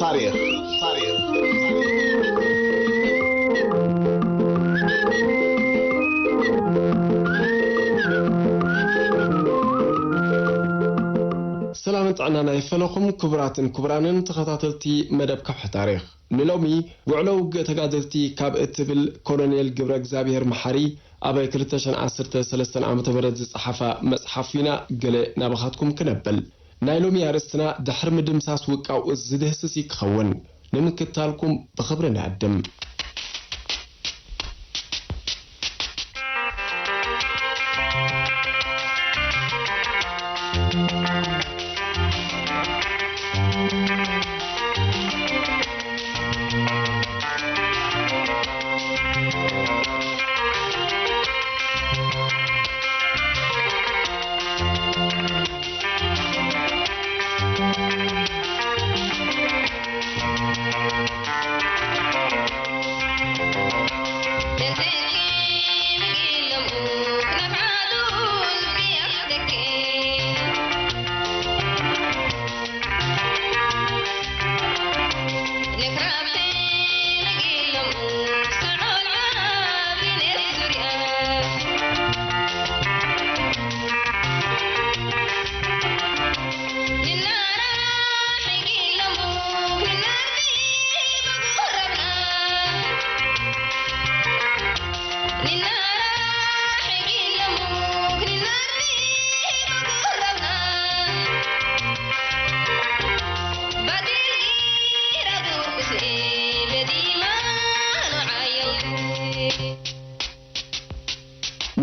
ታሪኽ፣ ታሪኽ፣ ታሪኽ። ሰላምን ጥዕናን ኣይፈለኹም ክቡራትን ክቡራንን ተኸታተልቲ መደብ ከውሒ ታሪኽ። ንሎሚ ውዕሎ ውግእ ተጋደልቲ ካብ እትብል ኮሎኔል ግብረ እግዚኣብሔር መሓሪ ኣብ ክልተ ሽሕን ዓሰርተ ሰለስተን ዓመተ ምህረት ዝጸሓፋ መጽሓፍ ኢና ገለ ናባኻትኩም ክነብል። ናይ ሎሚ ኣርእስትና ድሕሪ ምድምሳስ ውቃው እዝ ዝድህስስ እዩ ክኸውን። ንምክታልኩም ብኽብሪ ንዕድም።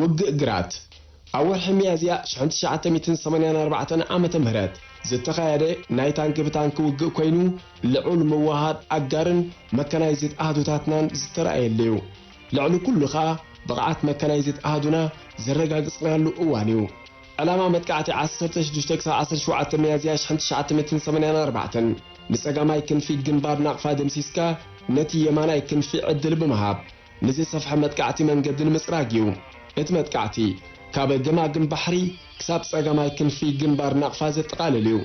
ውግእ ግራት ኣብ ወርሒ ሚያዝያ ሽሕን ትሽዓተ ሚእትን ሰማንያን ኣርባዕተን ዓመተ ምህረት ዝተኻየደ ናይ ታንኪ ብታንኪ ውግእ ኮይኑ፣ ልዑል ምውሃሃድ ኣጋርን መካናይዝድ ኣሃዱታትናን ዝተራእየሉ እዩ። ልዕሊ ኩሉ ኸኣ፣ ብቕዓት መካናይዝድ ኣሃዱና ዘረጋግጽናሉ እዋን እዩ። ዕላማ መጥቃዕቲ ዓሰርተ ሽዱሽተ ክሳብ ዓሰርተ ሸውዓተ ሚያዝያ ሽሕን ትሽዓተ ሚእትን ሰማንያን ኣርባዕተን፣ ንጸጋማይ ክንፊ ግንባር ናቕፋ ደምሲስካ፣ ነቲ የማናይ ክንፊ ዕድል ብምሃብ፣ ንዝሰፍሐ መጥቃዕቲ መንገዲ ንምጽራግ እዩ። እቲ መጥቃዕቲ፣ ካብ ገማግም ባሕሪ ክሳብ ጸጋማይ ክንፊ ግንባር ናቕፋ ዘጠቓልል እዩ።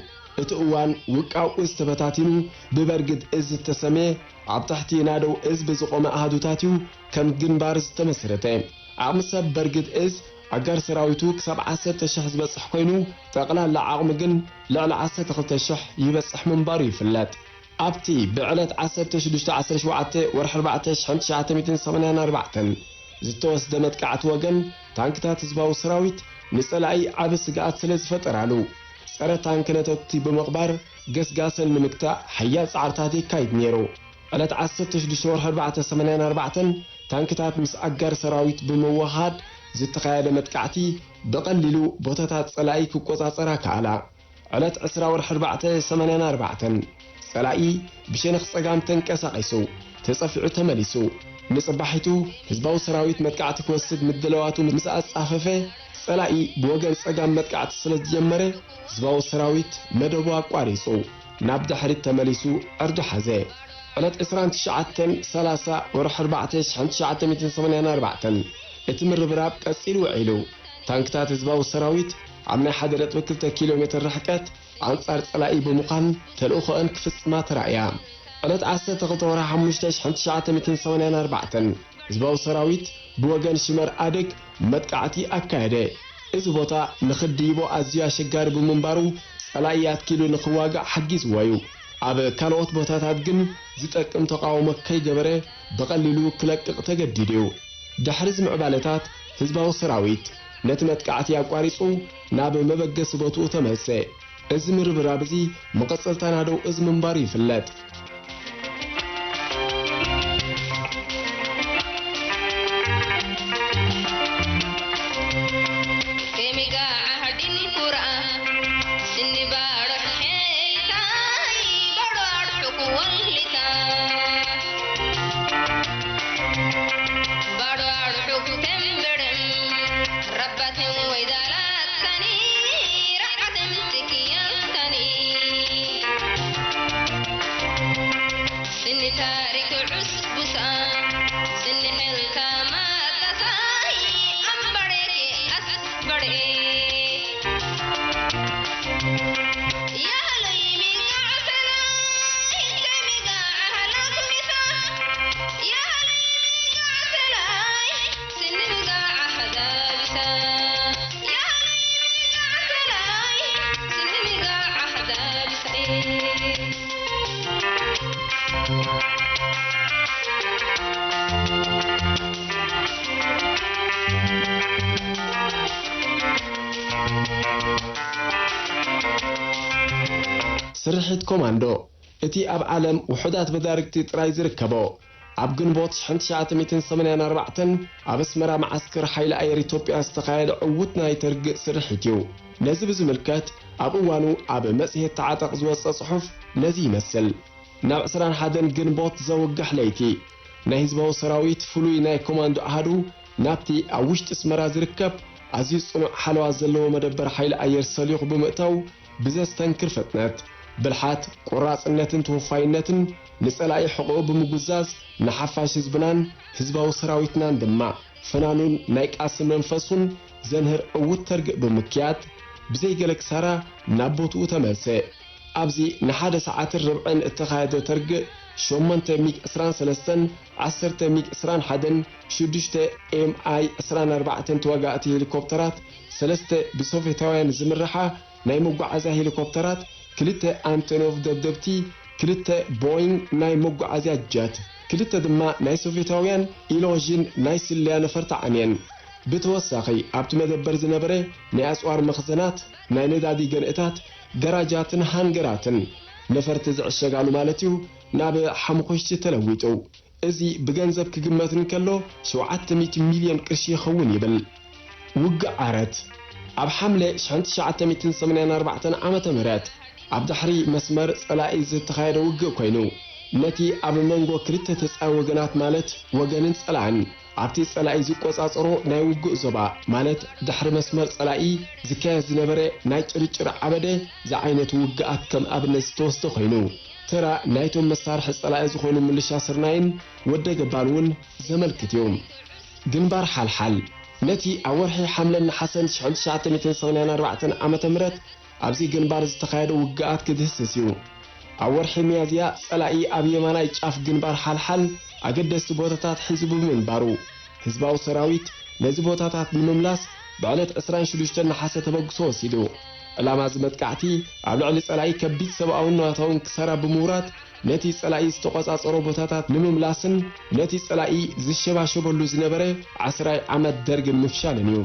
እቲ እዋን ውቃው እዝ ተበታቲኑ ብበርግድ እዝ ዝተሰምየ፣ ኣብ ትሕቲ ናደው እዝ ብዝቖመ ኣሃዱታት እዩ ከም ግንባር ዝተመስረተ። ዓቕሚ ሰብ በርግድ እዝ ኣጋር ሰራዊቱ ክሳብ ዓሰርተ ሽሕ ዝበጽሕ ኮይኑ፣ ጠቕላላ ዓቕሚ ግን ልዕሊ ዓሰርተ ክልተ ሽሕ ይበጽሕ ምንባሩ ይፍለጥ። ኣብቲ ብዕለት ዓሰርተ ሽዱሽተ ዓሰርተ ሸውዓተ ወርሒ ኣርባዕተ ሽሕን ትሽዓተ ሚእትን ሰማንያን ኣርባዕተን ዝተወስደ መጥቃዕቲ ወገን ታንክታት ህዝባዊ ሰራዊት ንጸላኢ ዓቢ ስግኣት ስለ ዝፈጠራሉ፣ ጸረ ታንክ ነተኩቲ ብምቕባር ገስጋሰን ንምግታእ ሓያል ጻዕርታት የካይድ ነይሩ። ዕለት ዓሰርተ ሽዱሽተ ወርሒ ኣርባዕተ ሰማንያን ኣርባዕተን ታንክታት ምስ ኣጋር ሰራዊት ብምውሃድ ዝተኻየደ መጥቃዕቲ ብቐሊሉ ቦታታት ጸላኢ ክቆጻጸራ ከኣላ። ዕለት ዕስራ ወርሒ ኣርባዕተ ሰማንያን ኣርባዕተን ጸላኢ ብሸነኽ ጸጋም ተንቀሳቒሱ፣ ተጸፊዑ ተመሊሱ። ንጽባሒቱ ህዝባዊ ሰራዊት መጥቃዕቲ ክወስድ ምድለዋቱ ምስ ኣጻፈፈ፣ ጸላኢ ብወገን ጸጋም መጥቃዕቲ ስለ ዝጀመረ፣ ህዝባዊ ሰራዊት መደቡ ኣቋሪጹ ናብ ድሕሪት ተመሊሱ ዕርዱ ሓዘ። ዕለት ዕስራን ትሽዓተን ሰላሳ ወርሒ ኣርባዕተ ሽሕን ትሽዓተ ሚእትን ሰማንያን ኣርባዕተን እቲ ምርብራብ ቀጺሉ ውዒሉ። ታንክታት ህዝባዊ ሰራዊት ኣብ ናይ ሓደ ነጥቢ ክልተ ኪሎ ሜትር ርሕቀት ኣንጻር ጸላኢ ብምዃን ተልእኾአን ክፍጽማ ተራእያ። ዕለት ዓሰርተ ክልተ ወርሒ ሓሙሽተ ሽሕን ትሽዓተ ሚእትን ሰማንያን ኣርባዕተን ህዝባዊ ሰራዊት ብወገን ሽመር ኣደግ መጥቃዕቲ ኣካየደ። እዚ ቦታ ንኽድይቦ ኣዝዩ ኣሸጋሪ ብምንባሩ፣ ጸላኢ ኣትኪሉ ንኽዋጋእ ሓጊዝዎ እዩ። ኣብ ካልኦት ቦታታት ግን ዝጠቅም ተቓውሞ ከይገበረ ብቐሊሉ ክለቅቕ ተገዲዱ እዩ። ድሕሪ እዚ ምዕባለታት፣ ህዝባዊ ሰራዊት ነቲ መጥቃዕቲ ኣቋሪጹ ናብ መበገሲ ቦትኡ ተመልሰ። እዚ ምርብራብ እዚ መቐጸልታ ናደው እዚ ምንባሩ ይፍለጥ። ስርሒት ኮማንዶ፣ እቲ ኣብ ዓለም ውሑዳት መዳርግቲ ጥራይ ዝርከቦ፣ ኣብ ግንቦት ሽሕን ትሽዓተ ሚእትን ሰማንያን ኣርባዕተን ኣብ ኣስመራ መዓስከር ሓይሊ ኣየር ኢትዮጵያ ዝተኻየደ ዕዉት ናይ ተርግእ ስርሒት እዩ። ነዚ ብዝምልከት ኣብ እዋኑ ኣብ መጽሔት ተዓጠቕ ዝወጸ ጽሑፍ ነዚ ይመስል። ናብ ዕስራን ሓደን ግንቦት ዘውግሕ ለይቲ፣ ናይ ህዝባዊ ሰራዊት ፍሉይ ናይ ኮማንዶ ኣሃዱ ናብቲ ኣብ ውሽጢ ኣስመራ ዝርከብ ኣዝዩ ጽኑዕ ሓለዋ ዘለዎ መደበር ሓይሊ ኣየር ሰሊኹ ብምእታው፣ ብዘስተንክር ፍጥነት፣ ብልሓት፣ ቆራጽነትን ተወፋይነትን ንጸላኢ ሕቖኡ ብምጉዛዝ፣ ንሓፋሽ ህዝብናን ህዝባዊ ሰራዊትናን ድማ ፈናኑን ናይ ቃልሲ መንፈሱን ዘንህር ዕዉት ተርግእ ብምክያድ፣ ብዘይ ገለ ክሳራ ናብ ቦትኡ ተመልሰ። ኣብዚ ንሓደ ሰዓትን ርብዕን እተኻየደ ተርግእ፣ ሸሞንተ ሚግ ዕስራን ሰለስተን፣ ዓሰርተ ሚግ ዕስራን ሓደን፣ ሽዱሽተ ኤም ኣይ ዕስራን ኣርባዕተን ተዋጋእቲ ሄሊኮፕተራት፣ ሰለስተ ብሶቬታውያን ዝምርሓ ናይ መጓዓዝያ ሄሊኮፕተራት፣ ክልተ ኣንቶኖቭ ደብደብቲ፣ ክልተ ቦይንግ ናይ መጓዓዝያ ጀት፣ ክልተ ድማ ናይ ሶቬታውያን ኢሎዥን ናይ ስለያ ነፈርቲ ዓንየን። ብተወሳኺ፣ ኣብቲ መደበር ዝነበረ ናይ ኣጽዋር መኽዘናት፣ ናይ ነዳዲ ገንእታት፣ ገራጃትን ሃንገራትን፣ ነፈርቲ ዝዕሸጋሉ ማለት እዩ፣ ናብ ሓሙኹሽቲ ተለዊጡ። እዚ ብገንዘብ ክግመት እንከሎ፣ ሸውዓተ ሚእቲ ሚልዮን ቅርሺ ይኸውን ይብል። ውግእ ዓረት፣ ኣብ ሓምለ ሽሕን ትሽዓተ ሚእትን ሰማንያን ኣርባዕተን ዓመተ ምህረት ኣብ ድሕሪ መስመር ጸላኢ ዝተኻየደ ውግእ ኮይኑ፣ ነቲ ኣብ መንጎ ክልተ ተጻይ ወገናት ማለት ወገንን ጸላእን ኣብቲ ጸላኢ ዝቆጻጸሮ ናይ ውግእ ዞባ ማለት ድሕሪ መስመር ጸላኢ ዝካየድ ዝነበረ ናይ ጭርጭር ዓበደ ዝዓይነቱ ውግኣት ከም ኣብነት ዝተወስደ ኮይኑ፣ ተራ ናይቶም መሳርሒ ጸላኢ ዝኾኑ ምልሻ ስርናይን ወደ ገባን እውን ዘመልክት እዩ። ግንባር ሓልሓል ነቲ ኣብ ወርሒ ሓምለን ነሓሰን ሽሕን ትሽዓተ ሚእትን ሰማንያን ኣርባዕተን ዓመተ ምህረት ኣብዚ ግንባር ዝተኻየደ ውግኣት ክድህስስ እዩ። ኣብ ወርሒ ሚያዝያ ጸላኢ ኣብ የማናይ ጫፍ ግንባር ሓልሓል ኣገደስቲ ቦታታት ሒዙ ብምንባሩ፣ ህዝባዊ ሰራዊት ነዚ ቦታታት ንምምላስ ብዕለት ዕስራን ሽዱሽተን ነሓሰ ተበግሶ ወሲዱ። ዕላማ እዚ መጥቃዕቲ ኣብ ልዕሊ ጸላኢ ከቢድ ሰብኣውን ንዋታውን ክሳራ ብምውራድ፣ ነቲ ጸላኢ ዝተቖጻጸሮ ቦታታት ንምምላስን ነቲ ጸላኢ ዝሸባሸበሉ ዝነበረ ዓስራይ ዓመት ደርግን ምፍሻልን እዩ።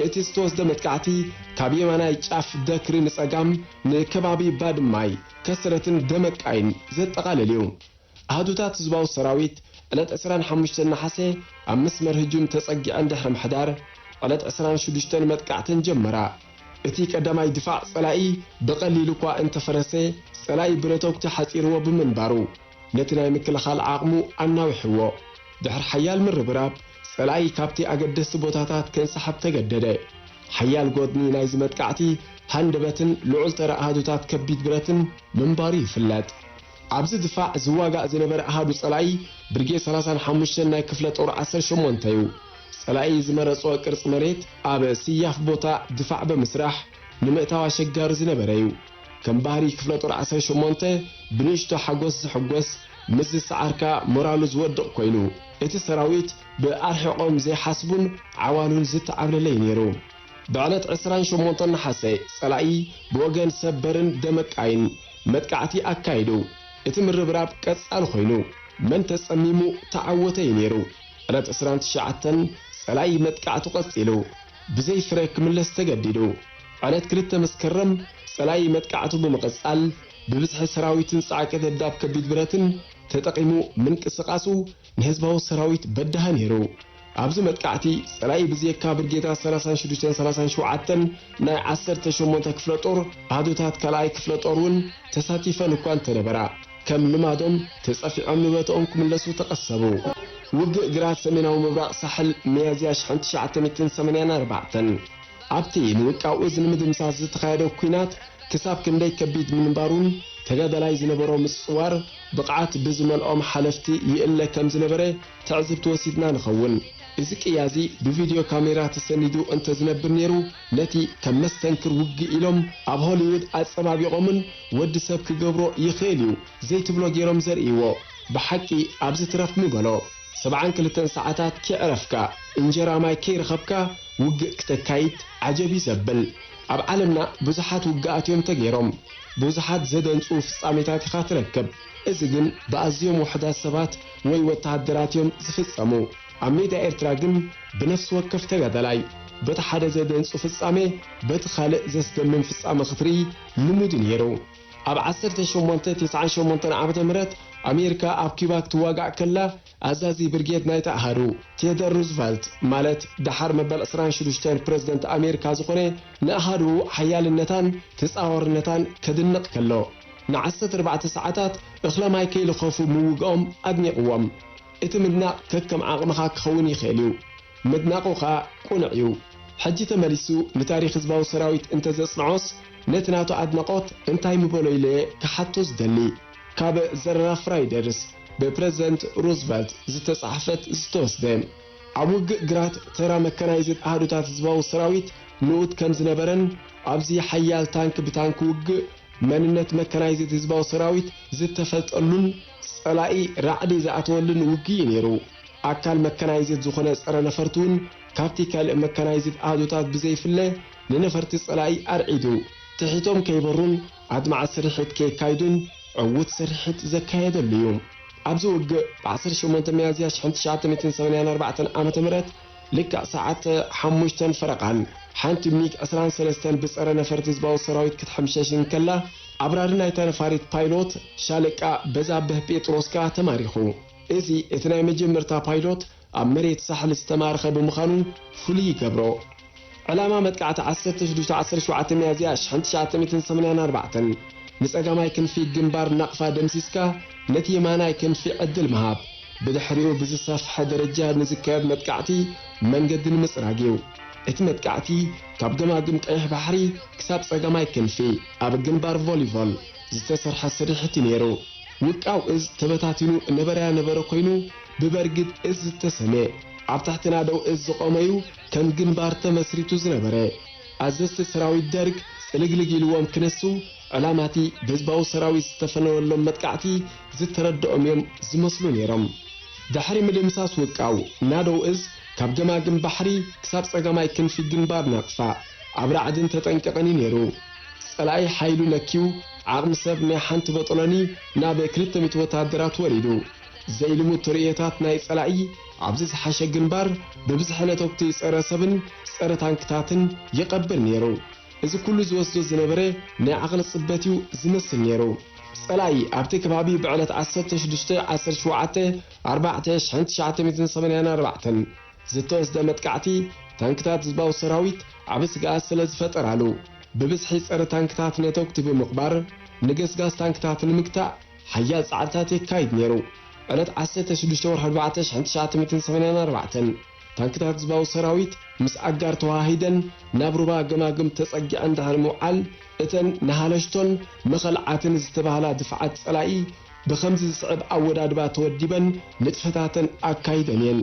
እቲ ዝተወስደ መጥቃዕቲ፣ ካብ የማናይ ጫፍ ደክሪ ንጸጋም ንከባቢ ባድማይ፣ ከሰረትን ደመቃይን ዘጠቓልል እዩ። ኣሃዱታት ህዝባዊ ሰራዊት፣ ዕለት ዕስራን ሓሙሽተን ነሓሰ ኣብ መስመር ህጁም ተጸጊዐን ድሕሪ ምሕዳር፣ ዕለት ዕስራን ሽዱሽተን መጥቃዕተን ጀመራ። እቲ ቀዳማይ ድፋዕ ጸላኢ ብቐሊሉ እኳ እንተፈረሰ፣ ጸላኢ ብረተኩቲ ሓጺርዎ ብምንባሩ፣ ነቲ ናይ ምክልኻል ዓቕሙ ኣናዊሕዎ። ድሕሪ ሓያል ምርብራብ፣ ጸላኢ ካብቲ ኣገደስቲ ቦታታት ከንሳሕብ ተገደደ። ሓያል ጎድኒ ናይዚ መጥቃዕቲ፣ ሃንደበትን ልዑል ተራ ኣሃዱታት ከቢድ ብረትን ምንባሩ ይፍለጥ። ኣብዚ ድፋዕ ዝዋጋእ ዝነበረ ኣሃዱ ጸላኢ፣ ብርጌድ ሰላሳን ሓሙሽተን ናይ ክፍለ ጦር ዓሰርተ ሸሞንተ እዩ። ጸላኢ ዝመረጾ ቅርጺ መሬት፣ ኣብ ስያፍ ቦታ ድፋዕ ብምስራሕ፣ ንምእታው ኣሸጋሪ ዝነበረ እዩ። ከም ባህሪ ክፍለ ጦር ዓሰርተ ሸሞንተ፣ ብንእሽቶ ሓጎስ ዝሕጎስ፣ ምስ ዝሰዓርካ ሞራሉ ዝወድቕ ኮይኑ፣ እቲ ሰራዊት ብኣርሒቖም ዘይሓስቡን ዓዋሉን ዝተዓብለለ እዩ ነይሩ። ብዕለት ዕስራን ሸሞንተን ነሓሰ፣ ጸላኢ ብወገን ሰበርን ደመቃይን መጥቃዕቲ ኣካይዱ። እቲ ምርብራብ ቀጻሊ ኮይኑ፣ መን ተጸሚሙ ተዓወተ እዩ ነይሩ። ዕለት ዕስራን ትሽዓተን ጸላኢ መጥቃዕቱ ቀጺሉ፣ ብዘይ ፍረ ክምለስ ተገዲዱ። ዕለት ክልተ መስከረም ጸላኢ መጥቃዕቱ ብምቕጻል፣ ብብዝሒ ሰራዊትን ጻዕቂ ደብዳብ ከቢድ ብረትን ተጠቒሙ ምንቅስቓሱ ንህዝባዊ ሰራዊት በዳሂ ነይሩ። ኣብዚ መጥቃዕቲ ጸላኢ ብዘየካ ብርጌዳት ሰላሳን ሽዱሽተን ሰላሳን ሸውዓተን ናይ ዓሰርተ ሸሞንተ ክፍለ ጦር ኣሃዱታት ካልኣይ ክፍለ ጦር እውን ተሳቲፈን እኳ እንተነበራ፣ ከም ልማዶም ተጸፊዖም ንቦትኦም ክምለሱ ተቐሰቡ። ውግእ ግራት ሰሜናዊ ምብራቕ ሳሕል፣ ሚያዝያ ሽሕን ትሽዓተ ሚእትን ሰማንያን ኣርባዕተን። ኣብቲ ንውቃው እዚ ንምድምሳስ ዝተኻየደ ኲናት ክሳብ ክንደይ ከቢድ ምንባሩን ተጋዳላይ ዝነበሮ ምጽዋር ብቕዓት ብዝመልኦም ሓለፍቲ ይእለ ከም ዝነበረ ትዕዝብቲ ወሲድና ንኸውን። እዚ ቅያ እዚ ብቪድዮ ካሜራ ተሰኒዱ እንተ ዝነብር ነይሩ፣ ነቲ ከም መስተንክር ውግእ ኢሎም ኣብ ሆሊውድ ኣጸባቢቖምን ወዲ ሰብ ክገብሮ ይኽእል እዩ ዘይትብሎ ገይሮም ዘርእይዎ። ብሓቂ ኣብዚ ትረፍ ምበሎ። ሰብዓን ክልተን ሰዓታት ከይዕረፍካ፣ እንጀራ ማይ ከይረኸብካ ውግእ ክተካይድ ዓጀብ እዩ ዘብል። ኣብ ዓለምና ብዙሓት ውግኣት እዮም ተገይሮም። ብዙሓት ዘደንጹ ፍጻሜታት ኢኻ ትረክብ። እዚ ግን ብኣዝዮም ውሑዳት ሰባት ወይ ወተሃደራት እዮም ዝፍጸሙ። ኣብ ሜዳ ኤርትራ ግን ብነፍሲ ወከፍ ተጋዳላይ በቲ ሓደ ዘደንጹ ፍጻሜ በቲ ካልእ ዘስደምም ፍጻመ ክትርኢ ልሙድ እዩ ነይሩ። ኣብ ዓሰርተ ሸሞንተ ተስዓን ሸሞንተን ዓመተ ምህረት ኣሜሪካ ኣብ ኪባ ክትዋጋእ ከላ፣ ኣዛዚ ብርጌድ ናይታ ኣሃዱ፣ ቴደር ሩዝቨልት፣ ማለት ደሓር መበል ዕስራን ሽዱሽተን ፕረዚደንት ኣሜሪካ ዝኾነ፣ ንኣሃዱ ሓያልነታን ተጻዋርነታን ከድንቕ ከሎ፣ ንዓሰርተ ኣርባዕተ ሰዓታት እኽለ ማይ ከይልኸፉ ምውግኦም ኣድኒቕዎም። እቲ ምድናቕ ከከም ዓቕምኻ ክኸውን ይኽእል እዩ። ምድናቑ ኸኣ ቅኑዕ እዩ። ሕጂ ተመሊሱ ንታሪኽ ህዝባዊ ሰራዊት እንተ ዘጽንዖስ፣ ነቲ ናቱ ኣድናቖት እንታይ ምበሎ ኢለ ክሓቶ ዝደሊ። ካብ ዘረራ ፍራይደርስ ብፕረዚደንት ሩዝቨልት ዝተጻሕፈት ዝተወስደ። ኣብ ውግእ ግራት ተራ መካናይዝድ ኣሃዱታት ህዝባዊ ሰራዊት ንኡድ ከም ዝነበረን፣ ኣብዚ ሓያል ታንክ ብታንክ ውግእ መንነት መካናይዝድ ህዝባዊ ሰራዊት ዝተፈልጠሉን ጸላኢ ራዕዲ ዝኣተወሉን ውግእ እዩ ነይሩ። ኣካል መካናይዝድ ዝኾነ ጸረ ነፈርቲ እውን ካብቲ ካልእ መካናይዝድ ኣሃዱታት ብዘይፍለ ንነፈርቲ ጸላኢ ኣርዒዱ፣ ትሒቶም ከይበሩን ኣድማዒ ስርሒት ከየካይዱን ዕዉት ስርሒት ዘካየደሉ እዩ። ኣብዚ ውግእ ብ ዓሰርተ ሸሞንተ ሚያዝያ ሽሕን ትሽዓተ ሚእትን ሰማንያን ኣርባዕተን ዓመተ ምህረት ልክዕ ሰዓት ሓሙሽተን ፈረቓን ሓንቲ ሚግ ዕስራን ሰለስተን ብጸረ ነፈርቲ ህዝባዊ ሰራዊት ክትሕምሸሽ እንከላ፣ ኣብራሪ ናይታ ነፋሪት ፓይሎት ሻለቃ በዛብህ ጴጥሮስ ከኣ ተማሪኹ። እዚ እቲ ናይ መጀመርታ ፓይሎት ኣብ መሬት ሳሕል ዝተማረኸ ብምዃኑ ፍሉይ ይገብሮ። ዕላማ መጥቃዕቲ ዓሰርተ ሽዱሽተ ዓሰርተ ሸውዓተ ሚያዝያ ሽሕን ትሽዓተ ሚእትን ሰማንያን ኣርባዕተን ንጸጋማይ ክንፊ ግንባር ናቕፋ ደምሲስካ ነቲ የማናይ ክንፊ ዕድል ምሃብ፣ ብድሕሪኡ ብዝሰፍሐ ደረጃ ንዝካየድ መጥቃዕቲ መንገዲ ንምጽራግ እዩ። እቲ መጥቃዕቲ ካብ ገማግም ቀይሕ ባሕሪ ክሳብ ጸጋማይ ክንፊ ኣብ ግንባር ቮሊቮል ዝተሰርሐ ስርሒት እዩ ነይሩ። ውቃው እዝ ተበታቲኑ ነበረያ ነበረ ኮይኑ፣ ብበርግድ እዝ ዝተሰመ፣ ኣብ ትሕቲ ናደው እዝ ዝቖመዩ ከም ግንባር ተመስሪቱ ዝነበረ። ኣዘዝቲ ሰራዊት ደርግ ጽልግልግ ኢልዎም ክነሱ፣ ዕላማቲ ብህዝባዊ ሰራዊት ዝተፈነወሎም መጥቃዕቲ ዝተረድኦም እዮም ዝመስሉ ነይሮም። ድሕሪ ምድምሳስ ውቃው፣ ናደው እዝ ካብ ገማግም ባሕሪ ክሳብ ጸጋማይ ክንፊ ግንባር ናቕፋ ኣብ ራዕድን ተጠንቀቐን እዩ ነይሩ። ጸላኢ ሓይሉ ነክዩ፣ ዓቕሚ ሰብ ናይ ሓንቲ በጦሎኒ ናብ ክልተ ሚእቲ ወተሃደራት ወሪዱ። ዘይልሙድ ተርእዮታት ናይ ጸላኢ ኣብዚ ዝሓሸ ግንባር ብብዝሒ ነተጉቲ ጸረ ሰብን ጸረ ታንክታትን ይቐብል ነይሩ። እዚ ኩሉ ዝወስዶ ዝነበረ ናይ ዓቕሊ ጽበት እዩ ዝመስል ነይሩ። ጸላኢ ኣብቲ ከባቢ ብዕለት ዓሰርተ ሽዱሽተ ዓሰርተ ሸውዓተ ኣርባዕተ ሽሕን ትሽዓተ ሚእትን ሰማንያን ኣርባዕተን ዝተወስደ መጥቃዕቲ ታንክታት ህዝባዊ ሰራዊት ዓቢ ስግኣት ስለ ዝፈጠራሉ፣ ብብዝሒ ጸረ ታንክታት ነተጉቲ ብምቕባር፣ ንገስጋስ ታንክታት ንምግታእ ሓያል ጻዕርታት የካይድ ነይሩ። ዕለት ዓሰርተ ሽዱሽተ ወርሒ ኣርባዕተ ሽሕን ትሽዓተ ሚእትን ሰማንያን ኣርባዕተን ታንክታት ህዝባዊ ሰራዊት ምስ ኣጋር ተዋሃሂደን ናብ ሩባ ገማግም ተጸጊዐን ድሕሪ ምውዓል፣ እተን ንሃለሽቶን መኸልዓትን ዝተባህላ ድፍዓት ጸላኢ ብኸምዚ ዝስዕብ ኣወዳድባ ተወዲበን ንጥፈታተን ኣካይደን እየን።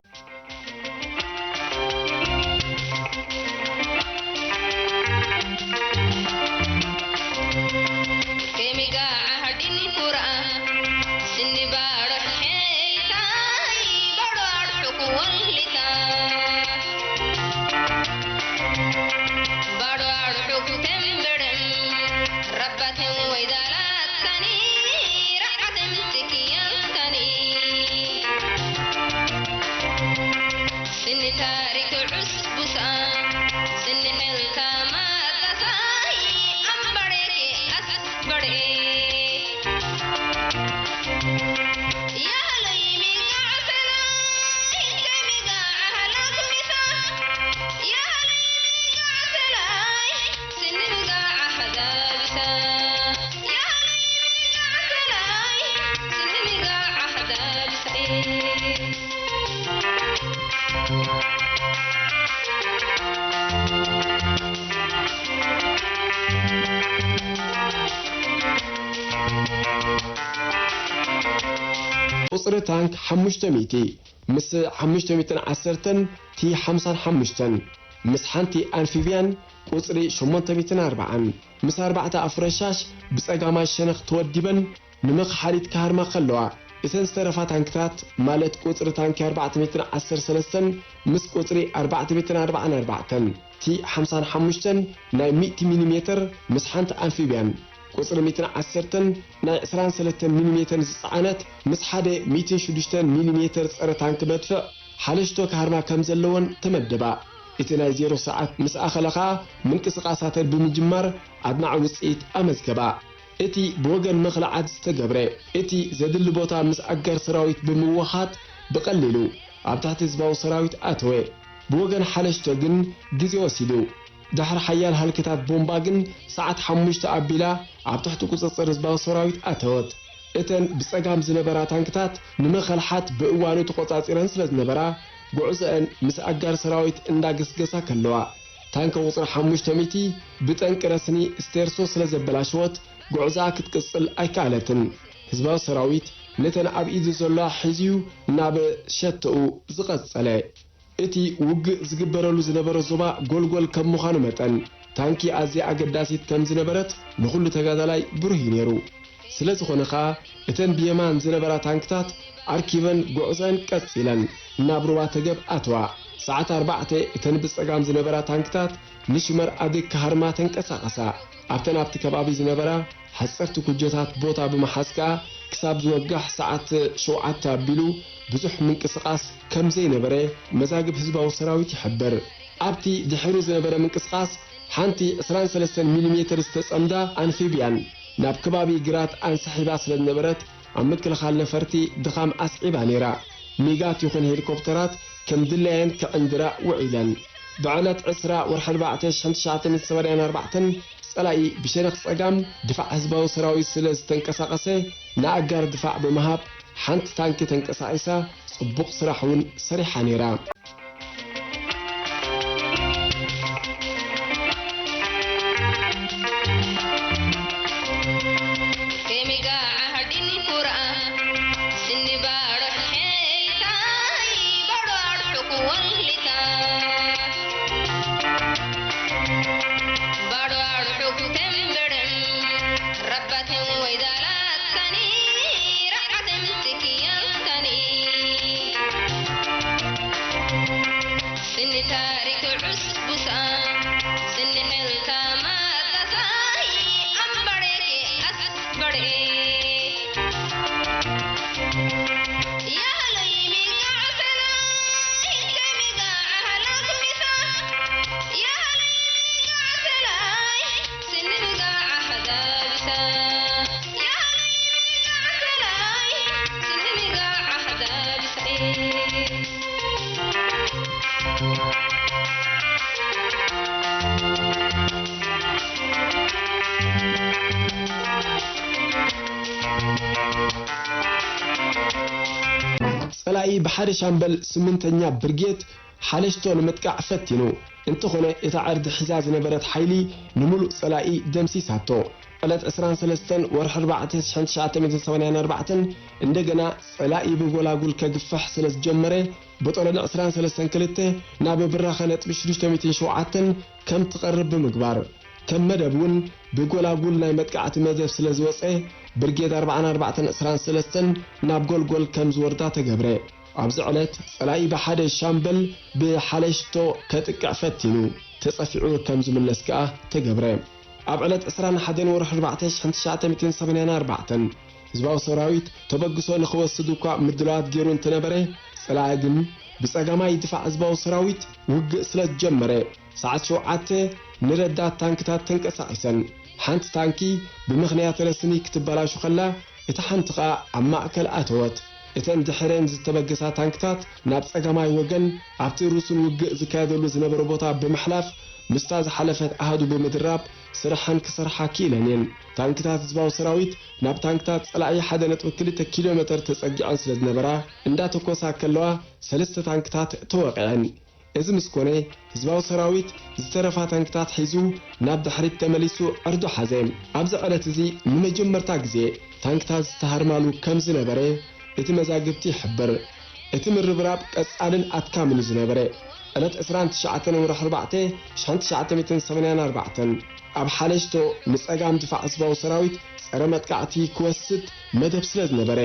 ቁጽሪ ታንክ ሓሙሽተ ሚእቲ፣ ምስ ሓሙሽተ ሚእትን ዓሰርተን ቲ ሓምሳን ሓሙሽተን፣ ምስ ሓንቲ ኣንፊብያን ቁጽሪ ሸሞንተ ሚእትን ኣርባዓን፣ ምስ ኣርባዕተ ኣፍረሻሽ ብጸጋማይ ሸነኽ ተወዲበን ንመኽሓዲት ክሃርማ ከለዋ፣ እተን ዝተረፋ ታንክታት፣ ማለት ቁጽሪ ታንኪ ኣርባዕተ ሚእትን ዓሰርተ ሰለስተን ምስ ቁጽሪ ኣርባዕተ ሚእትን ኣርባዓን ኣርባዕተን፣ ቲ ሓምሳን ሓሙሽተን ናይ ሚእቲ ሚሊ ሜተር ምስ ሓንቲ ኣንፊብያን፣ ቁጽሪ ሚእትን ዓሰርተን ናይ ዕስራን ሰለስተን ሚሊ ሜተር ዝጸዓነት ምስ ሓደ ሚእትን ሽዱሽተን ሚሊ ሜተር ጸረ ታንኪ መድፍዕ ሓለሽቶ ክሃርማ ከም ዘለወን ተመደባ። እቲ ናይ ዜሮ ሰዓት ምስ ኣኸለ ኸኣ ምንቅስቓሳተን ብምጅማር ኣድማዒ ውጽኢት ኣመዝገባ። እቲ ብወገን መኽለዓት ዝተገብረ፣ እቲ ዘድሊ ቦታ ምስ ኣጋር ሰራዊት ብምውሃድ ብቐሊሉ ኣብ ትሕቲ ህዝባዊ ሰራዊት ኣተወ። ብወገን ሓለሽቶ ግን ግዜ ወሲዱ። ድሕሪ ሓያል ሃልክታት ቦምባ ግን ሰዓት ሓሙሽተ ኣቢላ ኣብ ትሕቲ ቁጽጽር ህዝባዊ ሰራዊት ኣተወት። እተን ብጸጋም ዝነበራ ታንክታት ንመኸልሓት ብእዋኑ ተቖጻጺረን ስለ ዝነበራ፣ ጉዕዞአን ምስ ኣጋር ሰራዊት እንዳገስገሳ ከለዋ፣ ታንክ ቁጽሪ ሓሙሽተ ሚእቲ ብጠንቂ ረስኒ ስቴርሶ ስለ ዘበላሸወት፣ ጉዕዞኣ ክትቅጽል ኣይከኣለትን። ህዝባዊ ሰራዊት ነተን ኣብ ኢዱ ዘለዋ ሒዙ'ዩ ናብ ሸቶኡ ዝቐጸለ። እቲ ውግእ ዝግበረሉ ዝነበረ ዞባ ጎልጎል ከም ምዃኑ መጠን፣ ታንኪ ኣዝያ ኣገዳሲት ከም ዝነበረት ንኹሉ ተጋዳላይ ብሩህ እዩ ነይሩ። ስለ ዝኾነ ኸኣ፣ እተን ብየማን ዝነበራ ታንክታት ኣርኪበን ጉዕዘን ቀጺለን ናብ ሩባ ተገብ ኣትዋ። ሰዓት ኣርባዕተ እተን ብጸጋም ዝነበራ ታንክታት ንሽመር ኣድግ ክሃርማ ተንቀሳቐሳ። ኣብተን ኣብቲ ከባቢ ዝነበራ ሓጸርቲ ኩጀታት ቦታ ብምሓዝ ከኣ ክሳብ ዝወጋሕ ሰዓት ሸውዓተ ኣቢሉ ብዙሕ ምንቅስቓስ ከም ዘይነበረ መዛግብ ህዝባዊ ሰራዊት ይሕብር። ኣብቲ ድሒሩ ዝነበረ ምንቅስቓስ ሓንቲ ዕስራን ሰለስተን ሚሊ ሜተር ዝተጸምዳ ኣንፊብያን ናብ ከባቢ ግራት ኣንስሒባ ስለ ዝነበረት ኣብ ምክልኻል ነፈርቲ ድኻም ኣስዒባ ነይራ። ሚጋት ይኹን ሄሊኮፕተራት ከም ድላየን ክዕንድራ ውዒለን። ብዕለት ዕስራ ወርሒ ኣርባዕተ ሽሕን ትሽዓተ ሚእትን ሰማንያን ኣርባዕተን ጸላኢ ብሸነኽ ጸጋም ድፋዕ ህዝባዊ ሰራዊት ስለ ዝተንቀሳቐሰ ንኣጋር ድፋዕ ብምሃብ ሓንቲ ታንኪ ተንቀሳቒሳ ጽቡቕ ስራሕ እውን ሰሪሓ ነይራ። ጸላኢ ብሓደ ሻምበል ስምንተኛ ብርጌድ ሓለሽቶ ንምጥቃዕ ፈቲኑ። እንተኾነ፣ እታ ዕርዲ ሒዛ ዝነበረት ሓይሊ ንምሉእ ጸላኢ ደምሲሳቶ። ዕለት ዕስራን ሰለስተን ወርሒ ኣርባዕተ ሽሕን ትሽዓተ ሚእትን ሰማንያን ኣርባዕተን እንደገና ጸላኢ ብጎላጉል ከግፍሕ ስለ ዝጀመረ፣ ብጠለል ዕስራን ሰለስተን ክልተ ናብ ብራኸ ነጥቢ ሽዱሽተ ሚእትን ሸውዓተን ከም ትቐርብ ብምግባር፣ ከም መደብ እውን ብጎላጉል ናይ መጥቃዕቲ መደብ ስለ ዝወጸ፣ ብርጌድ ኣርባዓን ኣርባዕተን ዕስራን ሰለስተን ናብ ጎልጎል ከም ዝወርዳ ተገብረ። ኣብዚ ዕለት ጸላኢ ብሓደ ሻምበል ብሓለሽቶ ከጥቅዕ ፈቲኑ፣ ተጸፊዑ ከም ዝምለስ ከኣ ተገብረ። ኣብ ዕለት ዕስራን ሓደን ወርሒ ኣርባዕተ ሽሕን ትሽዓተ ሚእትን ሰማንያን ኣርባዕተን ህዝባዊ ሰራዊት ተበግሶ ንኽወስድ እኳ ምድላዋት ገይሩ እንትነበረ፣ ጸላኢ ግን ብጸጋማይ ድፋዕ ህዝባዊ ሰራዊት ውግእ ስለ ዝጀመረ፣ ሰዓት ሸውዓተ ንረዳት ታንክታት ተንቀሳቒሰን። ሓንቲ ታንኪ ብምኽንያት ረስኒ ክትበላሹ ከላ፣ እታ ሓንቲ ኸኣ ኣብ ማእከል ኣተወት። እተን ድሕረን ዝተበገሳ ታንክታት ናብ ጸጋማይ ወገን ኣብቲ ርሱን ውግእ ዝካየደሉ ዝነበረ ቦታ ብምሕላፍ፣ ምስታ ዝሓለፈት ኣሃዱ ብምድራብ ስርሐን ክሰርሓ ክኢለን እየን። ታንክታት ህዝባዊ ሰራዊት ናብ ታንክታት ጸላኢ ሓደ ነጥቢ ክልተ ኪሎ ሜተር ተጸጊዐን ስለ ዝነበራ፣ እንዳተኮሳ ከለዋ ሰለስተ ታንክታት ተወቒዐን። እዚ ምስ ኮነ፣ ህዝባዊ ሰራዊት ዝተረፋ ታንክታት ሒዙ ናብ ድሕሪት ተመሊሱ ዕርዱ ሓዘ። ኣብዚ ዕለት እዚ ንመጀመርታ ግዜ ታንክታት ዝተሃርማሉ ከም ዝነበረ እቲ መዛግብቲ ይሕብር። እቲ ምርብራብ ቀጻልን ኣድካምን እዩ ዝነበረ። ዕለት ዕስራን ትሽዓተን ወርሒ ኣርባዕተ ሽሕን ትሽዓተ ሚእትን ሰማንያን ኣርባዕተን ኣብ ሓለሽቶ ንጸጋም ድፋዕ ህዝባዊ ሰራዊት ጸረ መጥቃዕቲ ክወስድ መደብ ስለ ዝነበረ፣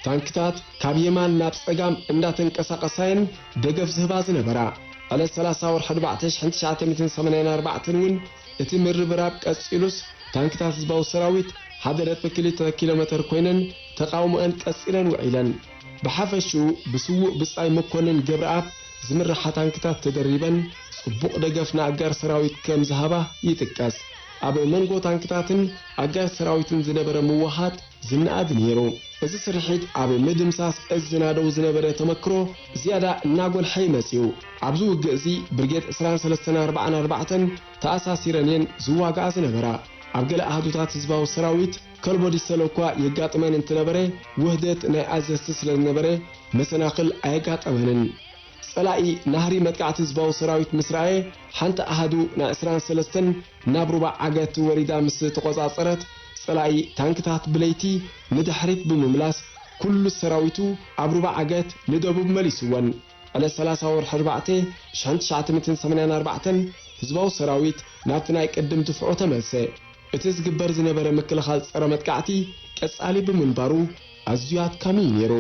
ታንክታት ካብ የማን ናብ ጸጋም እንዳተንቀሳቐሳየን ደገፍ ዝህባ ዝነበራ። ዕለት ሰላሳ ወርሒ ኣርባዕተ ሽሕን ትሽዓተ ሚእትን ሰማንያን ኣርባዕተን እውን እቲ ምርብራብ ቀጺሉስ፣ ታንክታት ህዝባዊ ሰራዊት ሓደ ነጥቢ ክልተ ኪሎ ሜተር ኮይነን ተቓውሞአን ቀጺለን ውዒለን። ብሓፈሽኡ ብስዉእ ብጻይ መኮንን ገብረኣብ ዝምርሓ ታንክታት ተደሪበን ጽቡቕ ደገፍ ንኣጋር ሰራዊት ከም ዝሃባ ይጥቀስ። ኣብ መንጎ ታንክታትን ኣጋር ሰራዊትን ዝነበረ ምውሃድ ዝነኣድ ነይሩ። እዚ ስርሒት ኣብ ምድምሳስ እዝ ዝናደው ዝነበረ ተመክሮ ዝያዳ እናጎልሐ ይመጽኡ። ኣብዚ ውግእ እዚ ብርጌድ ዕስራን ሰለስተን ኣርባዓን ኣርባዕተን ተኣሳሲረን እየን ዝዋግኣ ዝነበራ። ኣብ ገለ ኣሃዱታት ህዝባዊ ሰራዊት ከልቦ ዲሰሎ እኳ የጋጥመን እንትነበረ፣ ውህደት ናይ ኣዘዝቲ ስለ ዝነበረ መሰናኽል ኣየጋጠመንን። ጸላኢ ናህሪ መጥቃዕቲ ህዝባዊ ሰራዊት ምስ ረኣየ፣ ሓንቲ ኣሃዱ ናይ ዕስራን ሰለስተን ናብ ሩባ ዓገት ወሪዳ ምስ ተቖጻጸረት፣ ጸላኢ ታንክታት ብለይቲ ንድሕሪት ብምምላስ፣ ኩሉ ሰራዊቱ ኣብ ሩባ ዓገት ንደቡብ መሊስወን። ዕለት ሰላሳ ወርሒ ኣርባዕተ ሽሕን ትሽዓተ ሚእትን ሰማንያን ኣርባዕተን ህዝባዊ ሰራዊት ናብቲ ናይ ቅድም ድፍዖ ተመልሰ። እቲ ዝግበር ዝነበረ ምክልኻል ጸረ መጥቃዕቲ ቀጻሊ ብምንባሩ ኣዝዩ ኣድካሚ እዩ ነይሩ።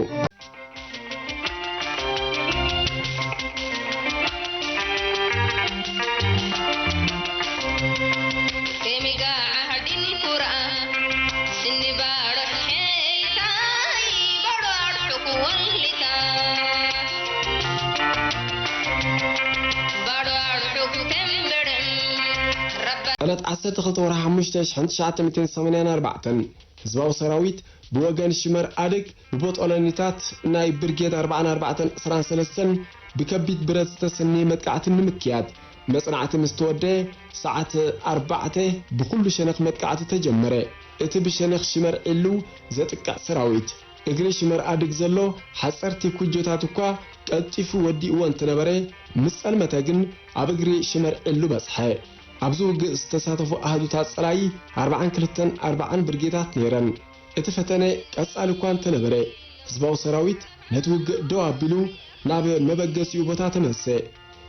ዕለት ዓሰርተ ክልተ ወርሒ ሓሙሽተ ሽሕን ትሽዓተ ሚእትን ሰማንያን ኣርባዕተን ህዝባዊ ሰራዊት ብወገን ሽመር ኣድግ ብቦጦሎኒታት ናይ ብርጌድ ኣርባዓን ኣርባዕተን ዕስራን ሰለስተን ብከቢድ ብረት ዝተሰነየ መጥቃዕቲ ንምክያድ መጽናዕቲ ምስ ተወደአ፣ ሰዓት ኣርባዕተ ብኹሉ ሸነኽ መጥቃዕቲ ተጀመረ። እቲ ብሸነኽ ሽመር ዒሉ ዘጥቅዕ ሰራዊት፣ እግሪ ሽመር ኣድግ ዘሎ ሓጸርቲ ኩጆታት እኳ ቀልጢፉ ወዲእዎ እንተነበረ፣ ምስ ጸልመተ ግን ኣብ እግሪ ሽመር ዒሉ በጽሐ። ኣብዚ ውግእ ዝተሳተፉ ኣሃዱታት ጸላኢ ኣርባዓን ክልተን ኣርባዓን ብርጌታት ነይረን። እቲ ፈተነ ቀጻሊ እኳ እንተነበረ፣ ህዝባዊ ሰራዊት ነቲ ውግእ ደው ኣቢሉ ናብ መበገሲኡ ቦታ ተመልሰ።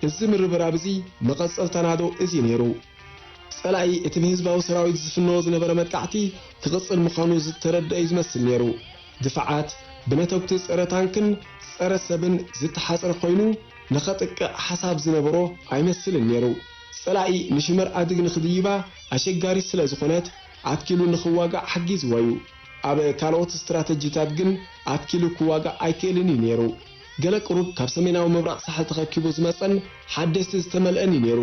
እዚ ምርብራብ እዚ መቐጸልታ ናደው እዚ ነይሩ። ጸላኢ እቲ ብህዝባዊ ሰራዊት ዝፍነዎ ዝነበረ መጥቃዕቲ ክቕጽል ምዃኑ ዝተረድአ እዩ ዝመስል ነይሩ። ድፋዓት ብነተጉቲ ጸረ ታንክን ጸረ ሰብን ዝተሓጽረ ኮይኑ፣ ንኸጥቅዕ ሓሳብ ዝነበሮ ኣይመስልን ነይሩ። ጸላኢ ንሽመር ኣድግ ንኽድይባ ኣሸጋሪት ስለ ዝኾነት፣ ኣትኪሉ ንኽዋጋእ ሓጊዝዎ እዩ። ኣብ ካልኦት ስትራተጂታት ግን ኣትኪሉ ክዋጋእ ኣይክእልን እዩ ነይሩ። ገለ ቅሩብ ካብ ሰሜናዊ ምብራቕ ሳሕል ተኸኪቡ ዝመጸን ሓደስቲ ዝተመልአን እዩ ነይሩ።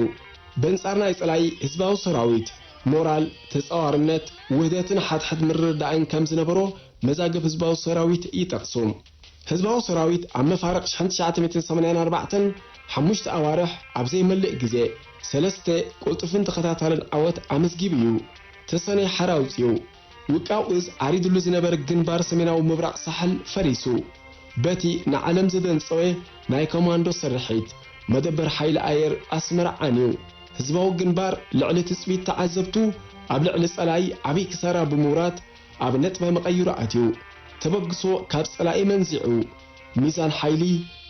በንጻር ናይ ጸላኢ ህዝባዊ ሰራዊት፣ ሞራል፣ ተጻዋርነት፣ ውህደትን ሓድሕድ ምርድዳእን ከም ዝነበሮ መዛግብ ህዝባዊ ሰራዊት ይጠቕሱ። ህዝባዊ ሰራዊት ኣብ መፋርቕ ሽሕን ትሽዓተ ሚእትን ሰማንያን ኣርባዕተን ሓሙሽተ ኣዋርሕ ኣብ ዘይመልእ ግዜ፣ ሰለስተ ቅልጡፍን ተኸታታልን ዓወት ኣመዝጊቡ እዩ። ተሰነይ ሓራ ኣውጺኡ። ውቃው እዝ ዓሪድሉ ዝነበረ ግንባር ሰሜናዊ ምብራቕ ሳሕል ፈሪሱ። በቲ ንዓለም ዘደንጸወ ናይ ኮማንዶ ስርሒት፣ መደበር ሓይሊ ኣየር ኣስመራ ዓንዩ። ህዝባዊ ግንባር ልዕሊ ትጽቢት ተዓዘብቱ ኣብ ልዕሊ ጸላኢ ዓብዪ ክሳራ ብምውራድ ኣብ ነጥበ መቐይሮ ኣትዩ። ተበግሶ ካብ ጸላኢ መንዚዑ። ሚዛን ሓይሊ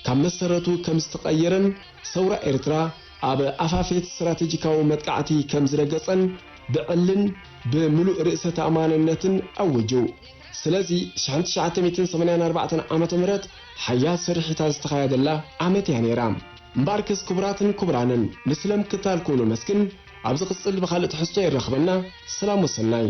ካብ መሰረቱ ከም ዝተቐየረን ሰውራ ኤርትራ ኣብ ኣፋፌት ስትራተጂካዊ መጥቃዕቲ ከም ዝረገጸን ብዕልን ብምሉእ ርእሰ ተኣማንነትን ኣወጁ። ስለዚ ሽሕን ትሽዓተ ሚእትን ሰማንያን ኣርባዕተን ዓመተ ምህረት ሓያል ስርሒታት ዝተኻየደላ ዓመት እያ ነይራ። እምበኣርከስ ክቡራትን ክቡራንን፣ ንስለ ምክታልኩም ነመስግን። ኣብ ዝቕጽል ብኻልእ ትሕዝቶ የራኽበና። ሰላም ወሰናይ።